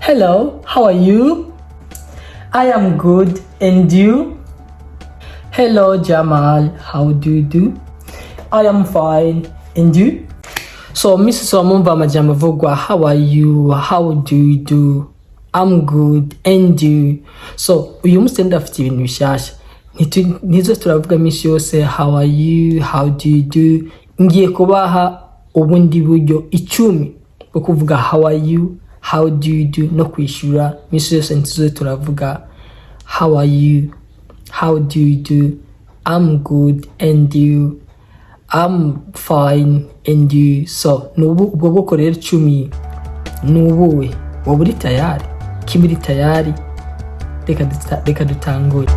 Hello, how are you? I am good, and you? Hello, Jamal, how do you do? I am fine, and you? So, misi so mumva amajambo avugwa how are you, how do you do, I'm good, and you? So, uyu munsi ndafite ibintu bishasha. Ntizo turavuga iminsi yose how are you, how do you do. Ngiye kubaha ubundi buryo 10 bwo kuvuga how are you, how do you do no kwishura. Iminsi yose ntizo turavuga how are you, how do you do, I'm good, and you? I'm fine, and you? So nubu ubwo bwoko rero 10 nubuwe? Wowe uri tayari? Kimwe uri tayari? Reka dutangure.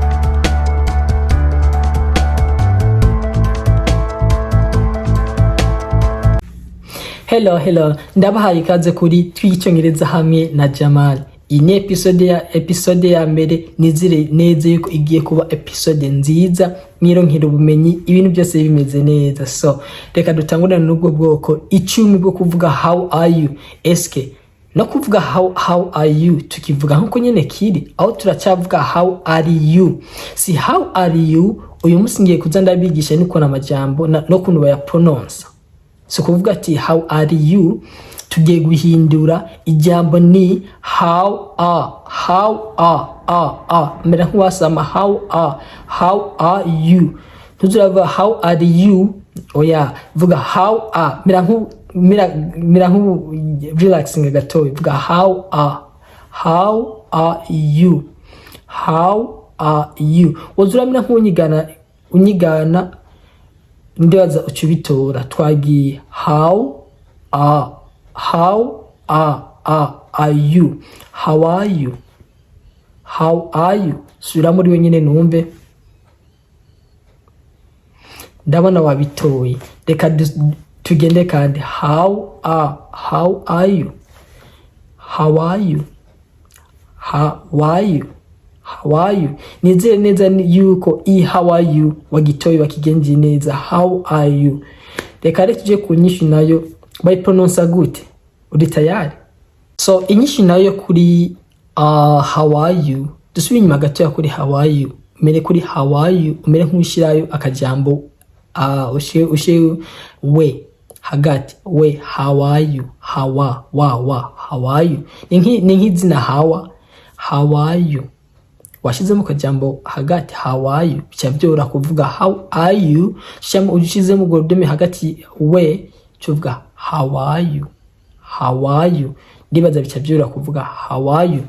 Hello, hello, ndabahaye ikaze kuri Twiga Icyongereza hamwe na Jamal. Iyi ni episode ya mbere. Nizere neza yuko igiye kuba episode nziza, mwironkera ubumenyi, ibintu byose bimeze neza. So reka dutangurane n'ubwo bwoko 10 bwo kuvuga how are you. Eske no kuvuga how are you tukivuga nkuko nyene kiri aho turacyavuga how are you? Si how are you. Uyu munsi ngiye kuza ndabigisha n'ukuntu amajambo no kuntu bayapronounce. Si kuvuga ati how are you, tugiye guhindura ijambo, ni how are, how are, are, are. Mera nk'uwasama, how are, how are you. Ntuzuravuga how are you, oya, vuga how are. Mera nk'u relaxing gatoya, vuga how are, how are you, how are you. Woza uramera nk'unyigana, unyigana, ndibaza uca ubitora. Twagiye: how are, how are you, how are you, how are you. Subira muri wenyine numve. Ndabona wabitoye. Reka tugende kandi: how are, how are you, how are you, how are you, how are you. Nizere neza yuko i how are you wagitoye, wakigenje neza. How are you. Reka rero tuje ku nyishu nayo bayiprononsa gute. Uri tayari? So inyishu nayo kuri how are you, dusubire inyuma gatoya kuri how are you. Umere kuri how are you, umere nk'ushirayo akajambo, ushe we hagati, we how are you, how wa wa how are you. Ni nk'izina hawa, how are you, washizemo akajambo hagati, how are you, bica byoroha kuvuga how are you. Ushizemo urwo rudome hagati we, tuvuga how are you, how are you. Ndibaza bica byoroha kuvuga how are you.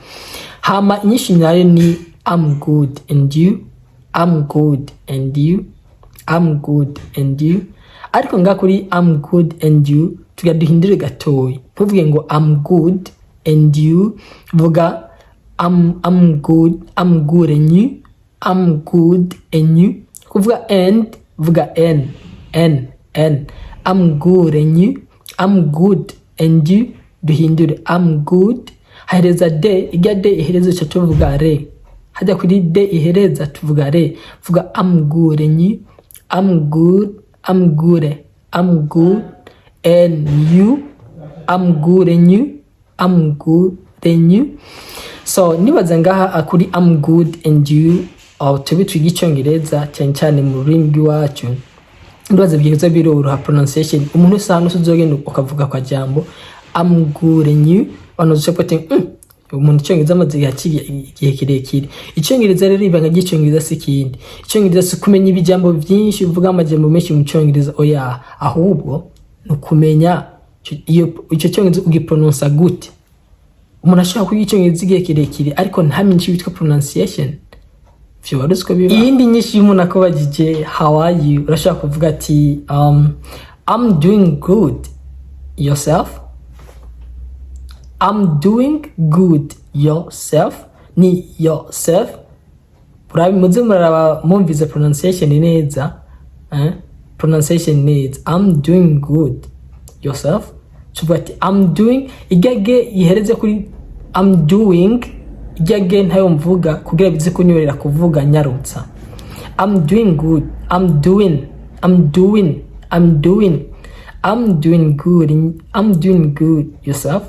Hama inyishu nayo ni I'm good, and you? I'm good, and you? I'm good, and you? Ariko nga kuri I'm good and you tugira duhindure gatoyi. Ntuvuge ngo I'm good and you, vuga I'm good, I'm good and you, I'm good and you. Kuvuga and, vuga n n n, I'm good and you, I'm good and you. Duhindure I'm good, hahereza d, ijya d ihereza uca tuvuga re. Hajya kuri d ihereza tuvuga re. Vuga I'm good and you, I'm good, I'm good, I'm good and you, I'm good and you, I'm good and you. So nibaza ngaha kuri I'm good and you, aho tube twiga Icyongereza cyane cyane mu rurimi rw'iwacu, ndibaza byiza biroroha pronunciation. Umuntu wese ahantu uzogenda ukavuga kwa jambo I'm good and you, abantu uzoca ati umuntu Icyongereza amaze igihe kirekire. Icyongereza rero, ibanga ry'Icyongereza si ikindi. Icyongereza si kumenya ibijambo byinshi, uvuga amajambo menshi mu Cyongereza, oya, ahubwo ni ukumenya iyo icyo Cyongereza ugiprononsa gute. Umuntu ashobora kwiga Icyongereza igihe kirekire ariko ntamenye icyo bitwa pronunciation. Vyo wari uzi ko biba? Iyindi nyinshi, iyo umuntu akubajije how are you, urashobora kuvuga ati I'm doing good, yourself? I'm doing good, yourself? Ni yourself. Muze muraraba mumvize pronunciation neza, eh? Pronunciation neza: I'm doing good, yourself? Tuvuga ati I'm doing, ijya ge ihereze kuri I'm doing, ijya ge ntayo mvuga kugira bize kunyorera kuvuga nyarutsa. I'm doing good, I'm doing, I'm doing, I'm doing, I'm doing good, I'm doing good, yourself?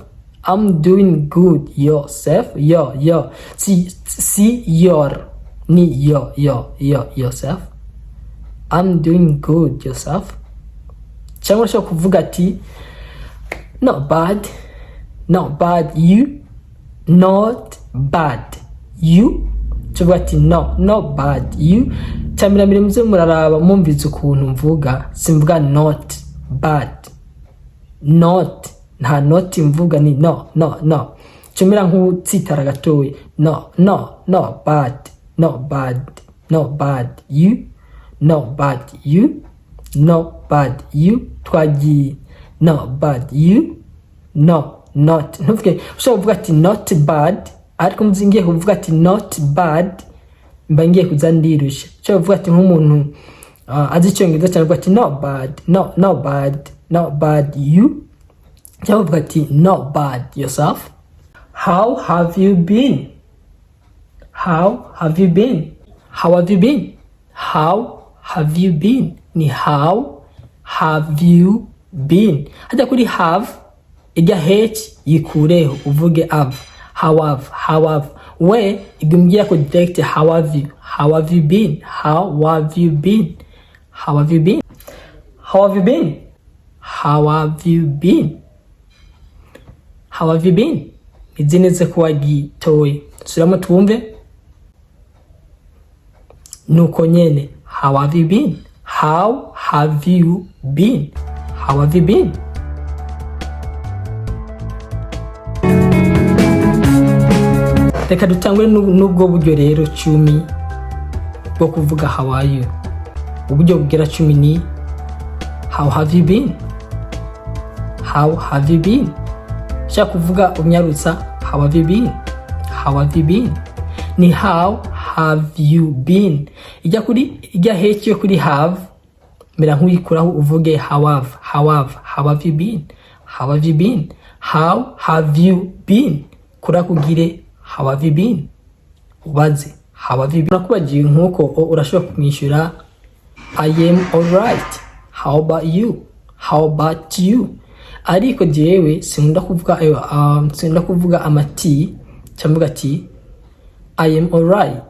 I'm doing good. Yourself? Yo, yo, si, si your, ni yo, yo, yo. Yourself? I'm doing good. Yourself? Cyangwa ushobora kuvuga ati not bad, not bad, you? Not bad, you? Tuvuga ati no, not bad, you? Cyambere mbere muze muraraba, mumvize ukuntu mvuga. Simvuga not bad, not, nta not mvuga, ni no, no, no. Cumira nk'utsitara gatoya. No, no, no bad, no bad, no bad, you? No bad, you? No bad, you? Twagiye. No bad, you? No, not, ntuvuge. Ushobora kuvuga ati not bad, ariko muzi ngiye kuvuga ati not bad, mba ngiye kuza ndirusha. Ushobora kuvuga ati nk'umuntu azi Icyongereza cyane, avuga ati not bad, no, no bad, not bad, you? Cyangwa uvuga ati not bad, yourself? How have you been? How have you been? How have you been? How have you been? Ni how have you been. Hajya kuri have, ijya h yikureho, uvuge have. How have, how have we igumgira ko direct. How have you, how have you been? How have you been? How have you been? How have you been? How have you been? How have you been? Izi neza ko wagitoye. Subiramo twumve. Nuko nyene. How have you been? How have you been? How have you been? Reka dutangure n'ubwo buryo rero 10 bwo kuvuga how are you. Uburyo bugera 10 ni how have you been? How have you been? Ushaka kuvuga unyarutsa, how have you been? How have you been? Ni how have you been. Ijya kuri ijya h yo kuri have, mera nk'uyikuraho, uvuge how have, how have. How have you been? How have you been? How have you been? Kura kugire how have you been, ubaze how have you been. Nakubagiye nk'uko urashobora kumwishyura I am alright, how about you? How about you? Ariko jewe sinkunda kuvuga ayo, sinkunda kuvuga amati, cyangwa ati I am alright,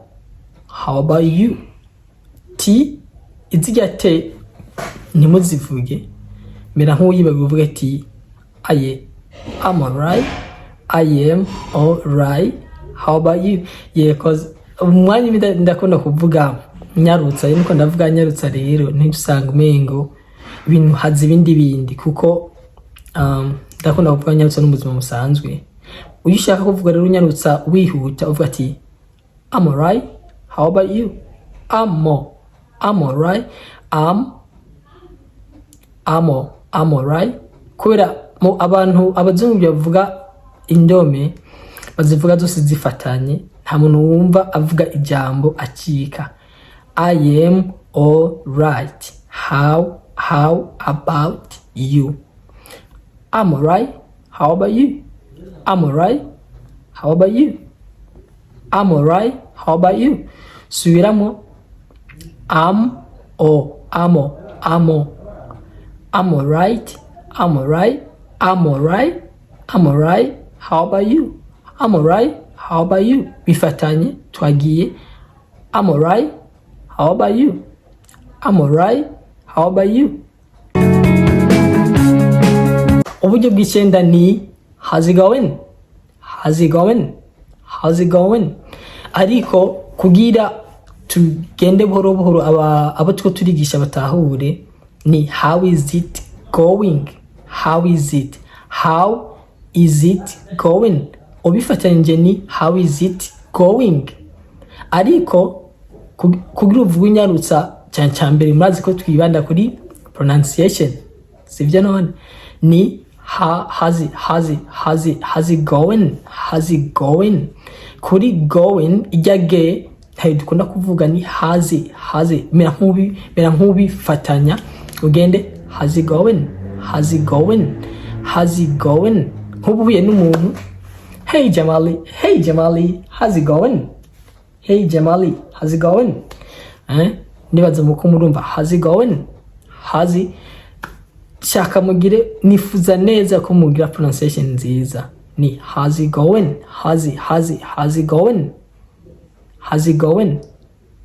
how about you? T izijya te ntimuzivuge, mera nk'uwibaga, uvuge ati I am alright, I am alright, how about you? Yeah, 'cause umwanya imwe ndakunda kuvuga nyarutsa, niko ndavuga nyarutsa rero ntusanga umengo ibintu haza ibindi bindi, kuko ndakunda kuvuga nyarutsa n'ubuzima busanzwe. Iyo ushaka kuvuga rero unyarutsa, wihuta, uvuga ati I'm alright, how about you? I'm alright, I'm alright. Kubera mu abantu abazungu bavuga indome bazivuga zose zifatanye, nta muntu wumva avuga ijambo acika. I am alright, how about you? I'm alright, how about you? I'm alright, how about you? I'm alright, how about you? Subiramo. I'm o amo amo I'm alright, I'm alright, I'm alright, I'm alright, how about you? I'm alright, how about you? Bifatanye. Twagiye. I'm alright, how about you? I'm alright, how about you? Uburyo bw'icyenda ni how's it going? How's it going? How's it going? Ariko kugira tugende buhoro buhoro, abo two turigisha batahure, ni how is it going? How is it, how is it going? Ubifatanyije ni how is it going. Ariko kugira uvuge unyarutsa cyane, cya mbere murazi ko twibanda kuri pronunciation, sibyo? None ni ha, how's it, how's it, how's it, how's it going? How's it going? Kuri going ijya ge ntayo dukunda kuvuga, ni how's it, how's it. Mera nk'ubifatanya, ugende how's it going? How's it going? How's it going? Nk'ubu uhuye n'umuntu, hey Jamali, hey Jamali, how's it going? Hey Jamali, how's it going? Eh, nibaza muko murumva how's it going. How's it, shaka mugire, nifuza neza ko mugira pronunciation nziza. Ni "How's it going?" How's it going? How's it going?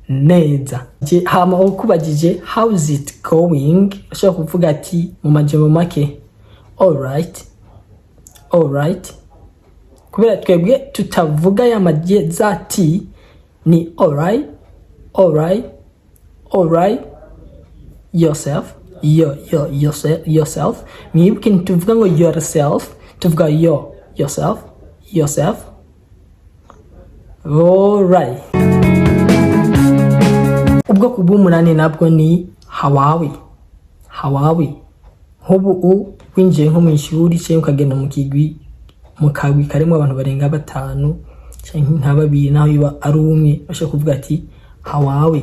Neza. Hama ukubajije "How's it going?", ushobora kuvuga ati mu majambo make, "Alright, alright." Kubera twebwe tutavuga ya magie za t, ni "Alright, alright, alright." Yourself, yo, yo, yourself, yourself. Mwibuke ntituvuga ngo "yourself", tuvuga "yo", "yourself", "yourself". Alright. Ubwoko bw'umunani nabwo ni "How are we?" How are we? Nk'ubu winjiye nko mu ishuri cyangwa ukagenda mu kigwi, mu kagwi karimo abantu barenga batanu cyangwa nka babiri, naho iba ari umwe, bashobora kuvuga ati "How are we?"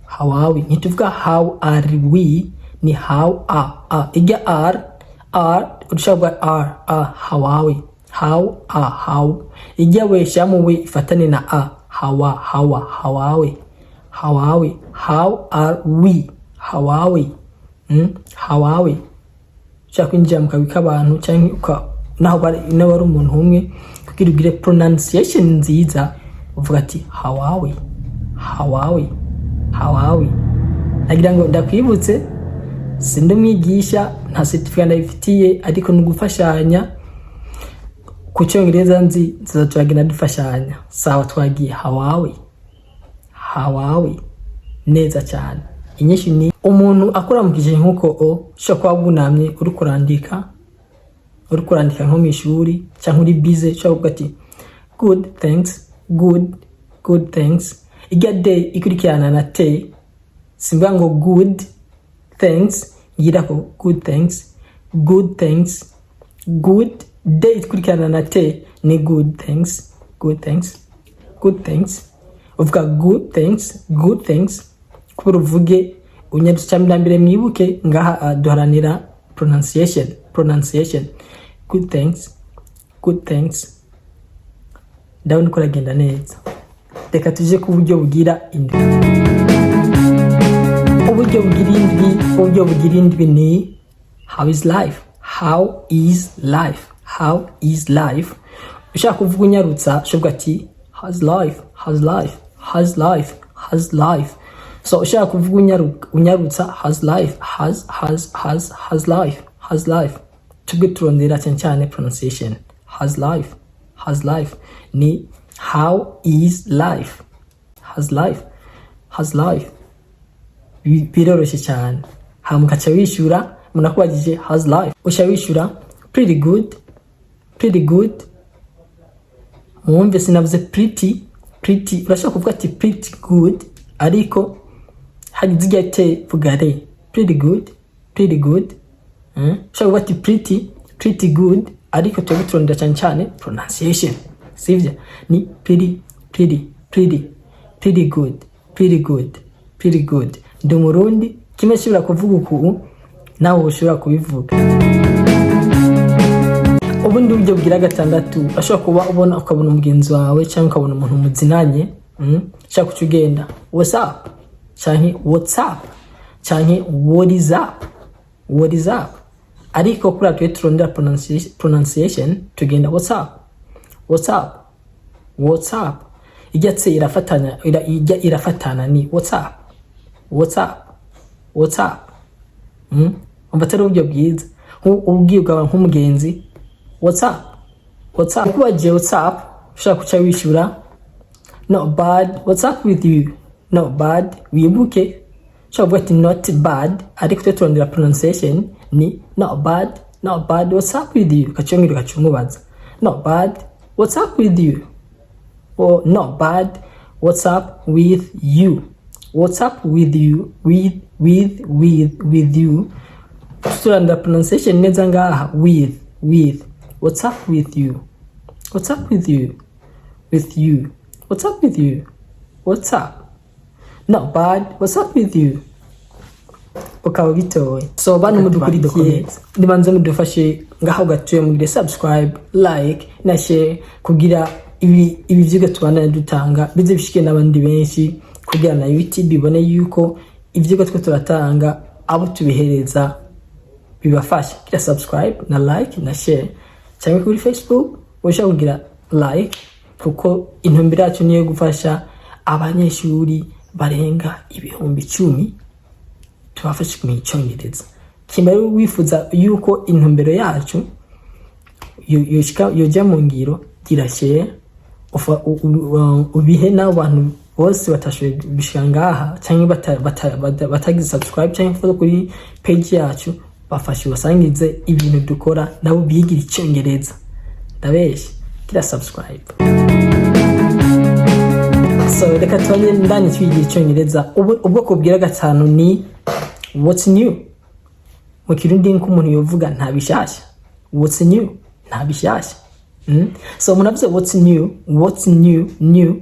How are we? Ntituvuga "How are we", ni "how are". A ijya r, r, ushobora kuvuga r, a. How are we? How are, how ijya we shyiramo we ifatane na a. How are, how are, how are we? How are we? How are we? How are we? How are we? Ushaka kwinjira mu kagwi k'abantu cyangwa naho naho ari umuntu umwe, kugira ugire pronunciation nziza, uvuga ati "How are we? How are we? How are we?" Nagira ngo ndakwibutse, sindi umwigisha, nta certificate ndabifitiye, ariko ni ugufashanya ku Cyongereza nzi, tuza turagenda dufashanya. Sawa, twagiye. How are we? How are we? Neza cyane. Inyinshi ni umuntu akuramukije nk'uko o ushobora kuba wunamye uri kurandika nko mu ishuri cyangwa uri busy, ushobora kuvuga ati "Good, thanks." Good, good, thanks. Ijya d ikurikirana na t, simvuga ngo "good thanks", ngira ko "good thanks", "good thanks", "good". D ikurikirana na t ni "good thanks", "good thanks", "good thanks". Uvuga "good thanks", "good thanks", kubera uvuge unyarutse. Cyane mbere mwibuke ngaha, duharanira pronunciation, pronunciation. "Good thanks", "good thanks". Ndabona uko uragenda neza. Reka tuje ku buryo bugira indwi. Uburyo bugira indwi, uburyo bugira indwi ni "How is life?" How is life? How is life? Ushaka kuvuga unyarutsa, ushobora ati "How's life? How's life? How's life? How's life?" So ushaka kuvuga unyarutsa, "How's life?" How's, how's, how's, how's life? How's life? Tubwe turondera cyane cyane pronunciation. How's life? How's life ni "How is life?" How's life? How's life? Biroroshye cyane. Hama ukaca wishyura, umuntu akubajije "How's life?", uca wishyura "Pretty good, pretty good." Mwumve, sinavuze "pretty", "pretty". Urashobora kuvuga ati "pretty good", ariko hagize ijya te, vuga re. "Pretty good, pretty good." Ushobora kuvuga ati "pretty", "pretty good", ariko twebwe turondera cyane cyane pronunciation, sivyo? Ni "pretty, pretty, pretty, pretty good, pretty good, pretty good". Ndi Umurundi, kimwe nshobora kuvuga uku, nawe ushobora kubivuga. Ubundi buryo bwira gatandatu, ashobora kuba ubona, ukabona umugenzi wawe cyangwa ukabona umuntu muzinanye, ushaka kuca ugenda "What's up?" canke "What's up?" canke "What is up? What is up?" Ariko kuri twe turondera pronunciation, tugenda "What's up? What's up? What's up?" Ijya tse irafatanya, ijya irafatana, ni "What's up? What's up? What's up?" Umva atari uburyo bwiza? Ubwiye ukaba nk'umugenzi "What's up? What's up?", ukubagiye "What's up?", ushaka kuca wishyura "Not bad, what's up with you?" "Not bad." Wibuke, ushobora kuvuga ati "not bad", ariko twe turondera pronunciation, ni "Not bad, not bad, what's up with you?" Ukacongera ugaca umubaza "Not bad, what's up with you?" Or "Not bad, what's up with you? What's up with you?" With, with, with, with you. Turondera pronunciation neza ngaha. With, with. What's up with you? What's up with you? With you. What's up with you? What's up? Not bad, what's up with you? Ukaba bitoye. So bantu mudukurikiye, nibanze mudufashe ngaho gatuye, mugire subscribe, like na share, kugira ibi vyigwa tubandanya dutanga bize bishike n'abandi benshi, kugira na YouTube ibone yuko ivyigwa twe turatanga abo tubihereza bibafasha. Gira subscribe na like na share, cyangwa kuri Facebook. Ushobora kugira like, kuko intumbero yacu niyo gufasha abanyeshuri barenga 10,000, tubafashe kumenya icyongereza. Kimba rero wifuza yuko intumbero yacu yoja mu ngiro, gira share, ubihe n'abo bantu bose batashoboye gushika ngaha cyangwa batagize subscribe cyangwa follow kuri page yacu. Bafashe ubasangize ibintu dukora, nabo bigira icyongereza. Ndabeshya? Gira subscribe. So reka tubanye ndanye twigira icyongereza. Ubwoko bwira gatanu ni "What's new?" Mu Kirundi nk'umuntu yovuga "nta bishasha". What's new? Nta bishasha. So umuntu avuze "What's new?", "What's new?", new.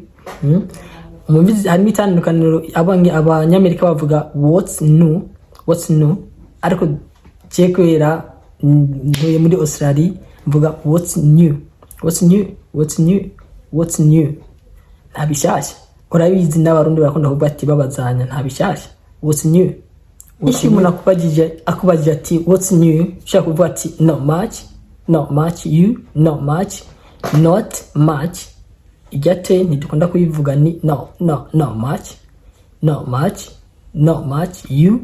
Mwumvise harimo itandukaniro. Abanyamerika bavuga "What's new?", "What's new?", ariko je kubera ntuye muri Australia mvuga "What's new?", "What's new?", "What's new?", "What's new?", nta bishasha. Urabizi, n'Abarundi barakunda kuvuga ati babazanya "nta bishasha", "What's new?" Iyo umuntu akubajije ati "What's new?", ushaka kuvuga ati "Not much, not much. You? Not much, not much." Irya te ntidukunda kuyivuga, ni no, no, not much, not much, not much. You?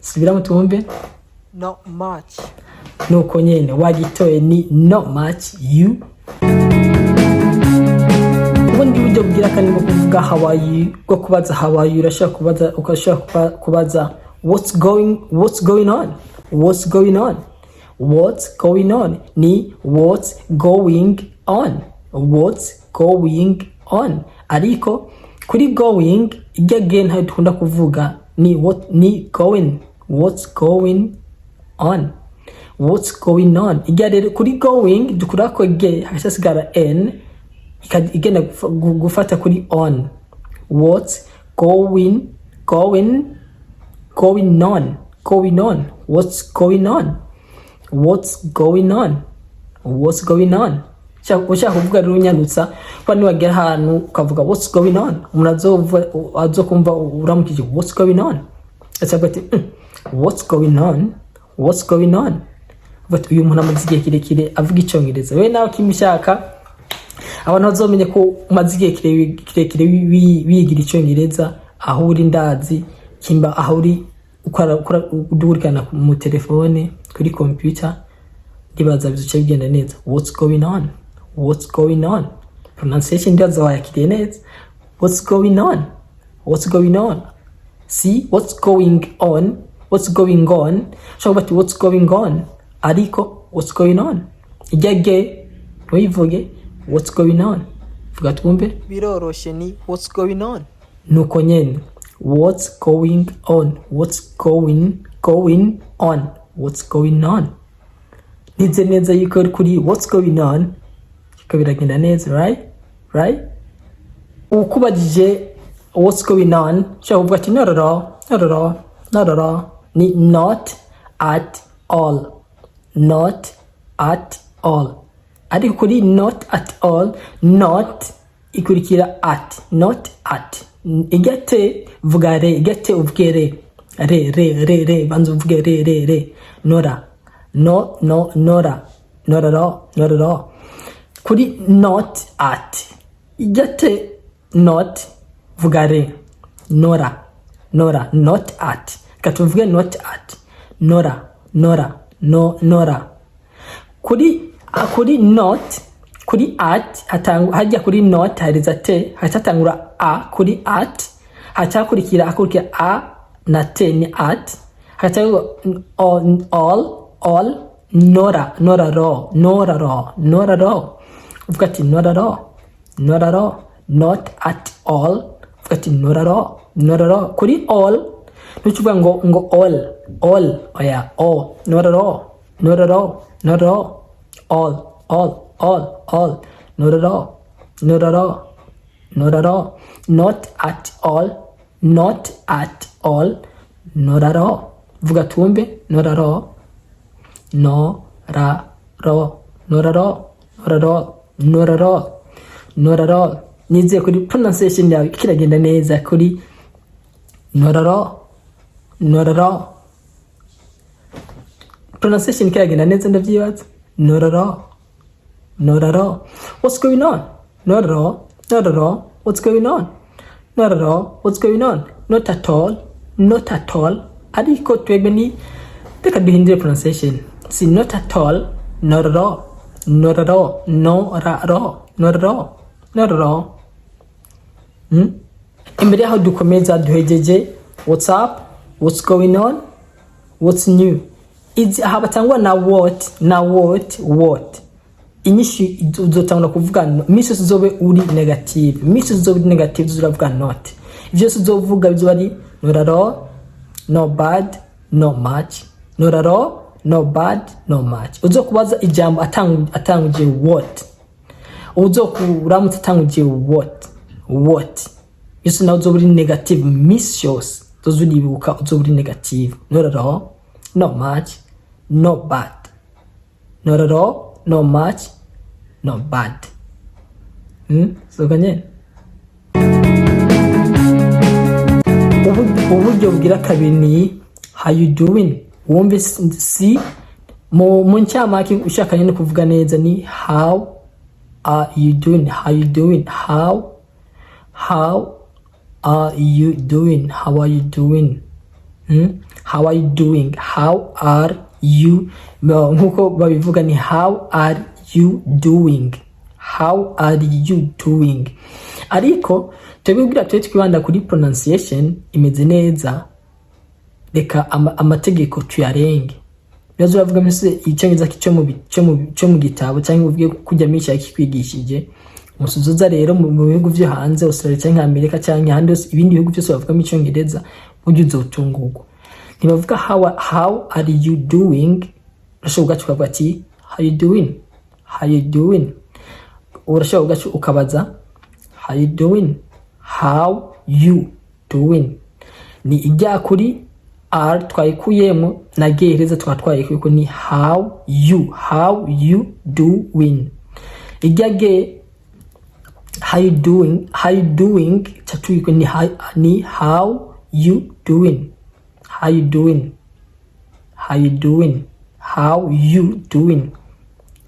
Subiramo tumve. Not much. Nuko nyene wagitoye, ni "Not much. You?" Ubundi buryo bwira kandi bwo kuvuga "How are you?", bwo kubaza "How are you?", urashobora kubaza, ukashobora kubaza "What's going on?" What's going on? What's going on ni "What's going on?", "What's going on?" Ariko kuri "going", irya ge ntayo dukunda kuvuga, ni what, ni "going". What's going on? What's going on? Irya rero kuri "going" dukurako ge, hagasigara n, igenda gufata kuri "on". What's going, going, going on, going on. What's going on? What's going on? What's going on? Ushaka kuvuga rero unyarutsa, kuba niwagera ahantu ukavuga "What's going on?", umuntu azokumva uramukije "What's going on?", acavuga ati "What's going on? What's going on?" But uyu muntu amaze igihe kirekire avuga icyongereza. We nawe kimushaka abantu bazomenye ko umaze igihe kirekire wigira icyongereza aho uri. Ndazi kimba aho uri udukurikirana mu telefone, kuri computer, ndibaza bizoca bigenda neza. What's going on? What's going on? Pronunciation ndibaza wayakiriye neza. What's going on? What's going on? See, "What's going on?", "What's going on?" Ushobora kuvuga ati "What's going on?", ariko "What's going on", ijya ge ntuyivuge. What's going on? Vuga twumve. Biroroshe, ni "What's going on?" Nuko nyene, "What's going on?" What's going, going on. What's going on? Nize neza yuko kuri "What's going on" yuko biragenda neza, right? Right? Ukubajije "What's going on?", ushobora kuvuga ati "Not at all, not at all, not at all." Ni "Not at all, not at all". Ariko kuri "not at all", "not" ikurikira "at". "Not at", ijya te vuga re, ijya te uvuge re, re, re, re, re. Banza uvuge re, re, re. Nora, no, no, nora. Not at all, not at all. Kuri "not at", ijya te "not" vuga re, nora, nora. Not at, reka tuvuge "not at", nora, nora, no, nora. Kuri "not", kuri "at" hatangu, hajya kuri "not" hariza te, hatangura a. Kuri "at" hacakurikira, hakurikira a na t, ni "at". Hacagura all, all. Nora, nora ro, nora ro, nora ro. Uvuga ati "Not at all, not at all." "Not at all", uvuga ati "Not at all, not at all." Kuri "all" ntucuvuga ngo "all", "all", oya, all. Not at all, not at all, not at all. All, all, all, all. Not at all, not at all, not at all. Not at all, not at all, not at all. Vuga tumbe. Not at all. No, ra, ro. Not at all, not at all, not at all, not at all. Nizeye kuri pronunciation yawe kiragenda neza kuri "not at all", "not at all". Pronunciation kiragenda neza, ndavyibaza. Not at all. Not at all. What's going on? Not at all. Not at all. What's going on? Not at all. What's going on? Not at all. Not at all. Ariko twebwe ni reka duhindure pronunciation, si not at all, not at all, not at all, not at all, not at all, not at all. Imbere yaho dukomeza, duhejeje what's up, what's going on, what's new. Izi aha batangwa na what, na what, what. Inyishu uzotangura kuvuga misi yose uzobe uri negative, misi yose uzobe uri negative uzoravuga not. Ivyo vyose uzovuga bizoba ari not at all, no bad, no much, not at all, no bad, no much. Uzokubaza ijambo atanguje what, uzokuramutse atanguje what, what yose nawe uzoba uri negative. Misi yose uzoza uribuka uzoba uri negative: not at all, no much, no bad, not at all, no much, no bad. Soka nyene. Uburyo bugira kabiri ni how you doing. Wumve si mu ncamake, ushaka nyine kuvuga neza ni how are you doing, how you doing, how are you doing, how are you doing? How are you doing? How are you? No, nkuko babivuga ni how are you doing, how are you doing. Ariko twebwe kugira tube twibanda kuri pronunciation imeze neza, reka amategeko tuyarenge. Bibazo uravuga mbese icyongereza cyo mu gitabo cyangwa uvuge kujya mishi yakikwigishije umusuzuza. Rero mu bihugu vyo hanze, Australia cyangwa Amerika cyangwa ahandi hose, ibindi bihugu byose bavugamo icyongereza, burya uzotungurwa, ntibavuga how are you doing. Urashobora ugaca ukavuga ati how you doing, how you doing. Urashobora ugaca ukabaza how you doing, how you doing. Ni ijya kuri r twayikuyemo na gereza tukaba twayikuye ni how you, how you doing. Ijya g how you doing, how you doing chatuyiko ni how you doing, how you doing, how you doing, how you doing.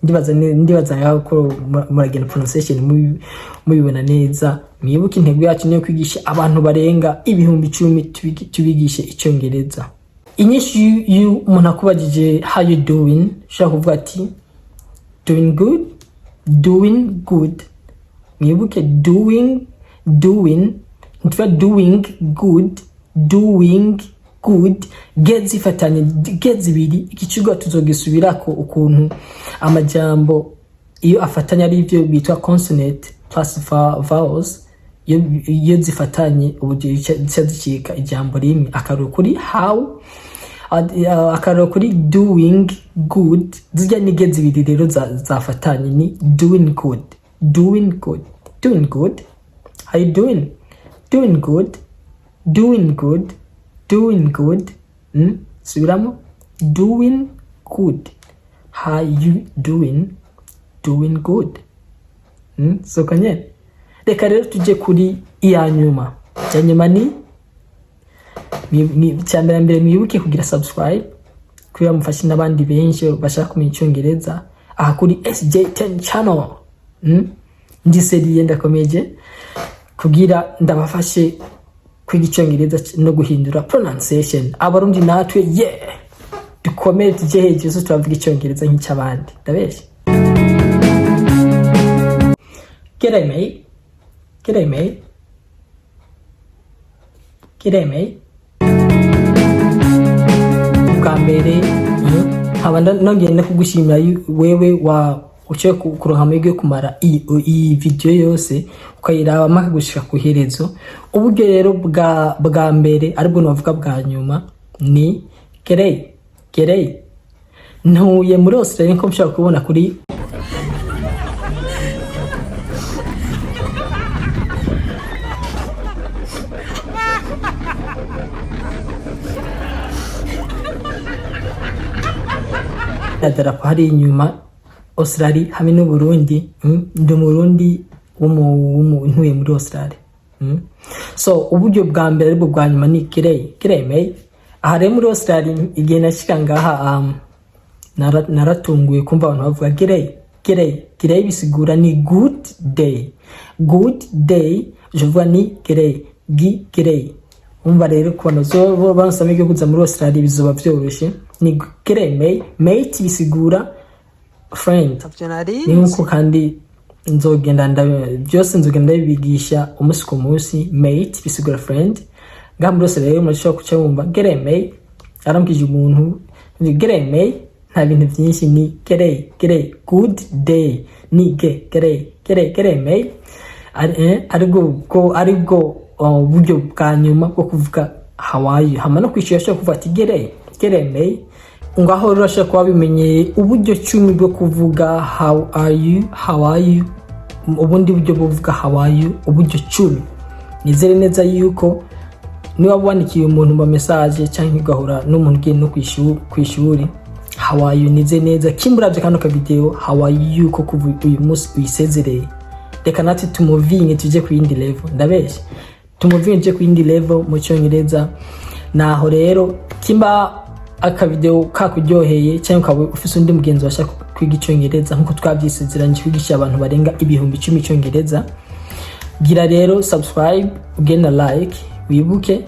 Ndibaza ngaho ko muragenda pronunciation mubibona neza. Mwibuke intego yacu niyo kwigisha abantu barenga 10,000, tubigishe icyongereza. Inyishu iyo umuntu akubajije how you doing, ushobora kuvuga ati doing good, doing good. Mwibuke doing, doing, ntituba doing good, doing good. Get zifatanye, get zibiri. Iki kigo tuzogisubirako ukuntu amajambo iyo afatanye ari byo bitwa consonant plus vowels. Iyo zifatanye uburyo zica zicika ijambo rimwe. Akaroro kuri how, akaroro kuri doing good, zirya ni get zibiri rero zafatanye ni doing good, doing good, doing good. How you doing? Doing good, doing good, doing good. Subiramo: doing good. How you doing? Doing good. Soko nyene. Reka rero tujye kuri iya nyuma. Iya nyuma ni cya mbere, mwibuke kugira subscribe kugira mufashe n'abandi benshi bashaka kumenya icyongereza aha kuri SJ10 channel. Ndi sérieux, ndakomeje kugira ndabafashe kwiga icyongereza no guhindura pronunciation. Abarundi natwe, yeah, dukomere tujye hejuru, so turavuga icyongereza nk'icy'abandi. Ndabeshya? G'day mate. G'day mate. G'day mate. Bwa mbere nkaba nongeye no kugushimira wewe wa uciye kuronka amahirwe yo kumara iyi video yose ukayiraba mpaka gushika ku iherezo. Uburyo rero bwa mbere, aribwo navuga bwa nyuma, ni g'day, g'day. Ntuye muri Australia nko mushobora kubona kuri darapo hari inyuma, Australia hamwe n'Uburundi. Ndi umurundi ntuye muri Australia. So uburyo bwa mbere aribwo bwa nyuma ni g'day, g'day mate. Aha rero muri Australia, igihe nashika ngaha, naratunguye kumva abantu bavuga g'day. G'day. G'day bisigura ni good day. Good day je ni g'day, g'day. Umva rero, ku bantu baronse amahirwe yo kuza muri Australia, bizoba vyoroshe, ni g'day mate. Mate bisigura friend. Ntavyo nari Ni nkuko kandi nzogenda byose nzogenda ndabibigisha umunsi ku munsi. Mate bisigura friend. Ngaha muri Australia rero murashobora kuca wumva "G'day mate", aramukije umuntu, "G'day mate". Nta bintu byinshi, ni g'day, g'day, good day, ni g'day, g'day, g'day mate. Aribwo buryo bwa nyuma bwo kuvuga "How are you?" Hama no kwishyura ashobora kuvuga ati "G'day, g'day mate". Ngaho rero urashobora kuba bimenyeye uburyo 10 bwo kuvuga "How are you?" How are you, ubundi buryo bwo kuvuga "How are you?", uburyo 10. Nizere neza yuko niba wandikiye umuntu mu message cyangwa ugahura n'umuntu ugiye no kwishuri, "How are you?" Nize neza kimburavye kano ka video "How are you?" Ko kuva uyu munsi uyisezereye, reka natwe tumuvinge tuje ku yindi level. Ndabeshe? Tumuvinge tuje ku yindi level mu Cyongereza. Naho rero kimba akavideo kakuryoheye cyangwa ukaba ufise undi mugenzi washaka kwiga Icyongereza, nkuko twabyisezeranye kwigisha abantu barenga 10,000 Icyongereza, gira rero subscribe, ugenda like, wibuke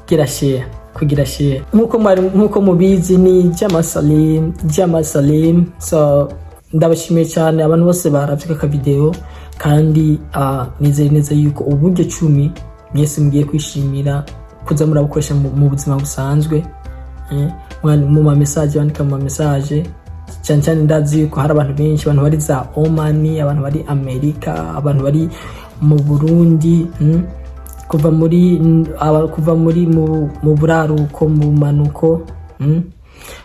gira share, kugira share. Nkuko mwari, nkuko mubizi, ni Jama Salim, Jama Salim. So ndabashimiye cyane abantu bose baravye aka video, kandi nizere neza yuko uburyo 10 mwese mugiye kwishimira kuza murabukoresha mu buzima busanzwe, mu ma message bandika, mu ma message cyane cyane. Ndazi yuko hari abantu benshi, abantu bari za Oman, abantu bari Amerika, abantu bari mu Burundi, kuva muri mu buraruko, mu bumanuko,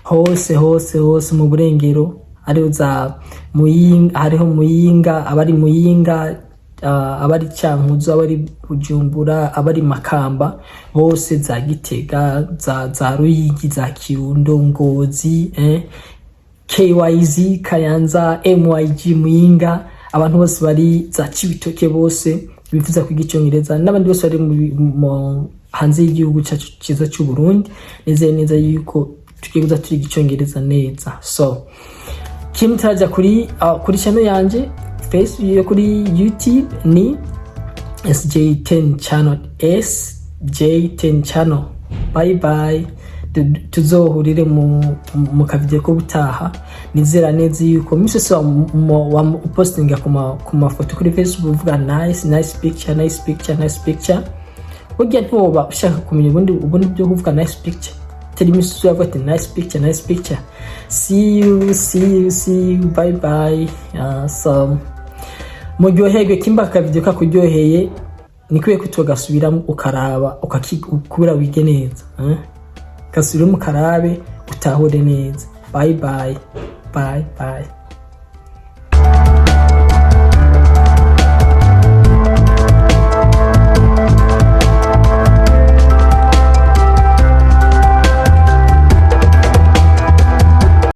hose hose hose, mu burengero, hariho za Muyinga, hariho Muyinga, abari Muyinga, abari Cankuzo, abari Bujumbura, abari Makamba bose, za Gitega, za Ruyigi, za Kirundo, Ngozi, KYZ Kayanza, MYG Muyinga, abantu bose bari za Cibitoke, bose bifuza kwiga Icyongereza, n'abandi bose bari hanze y'igihugu cyacu cyiza cy'u Burundi. Nizeye neza yuko tugiye kuza turiga Icyongereza neza. So kimwe turajya kuri channel yanje Facebook yo kuri YouTube ni SJ10 channel, SJ10 channel. Bye bye, tuzohurire mu kavideo ko gutaha. Nizera neza yuko misi yose upostinga ku mafoto kuri Facebook uvuga "Nice, nice picture, nice picture, nice picture", burya ntiwoba ushaka kumenya ubundi byo kuvuga "nice picture"? Teri imisi yose uravuga ati "Nice picture, nice picture". See you, see you, see you, bye bye. So muryoherwe. Kimba akavideo kakuryoheye, nikwiye ko tugasubiramo ukaraba kubera wige neza, eh? Gasubiremo ukarabe utahure neza. Bye bye, bye bye.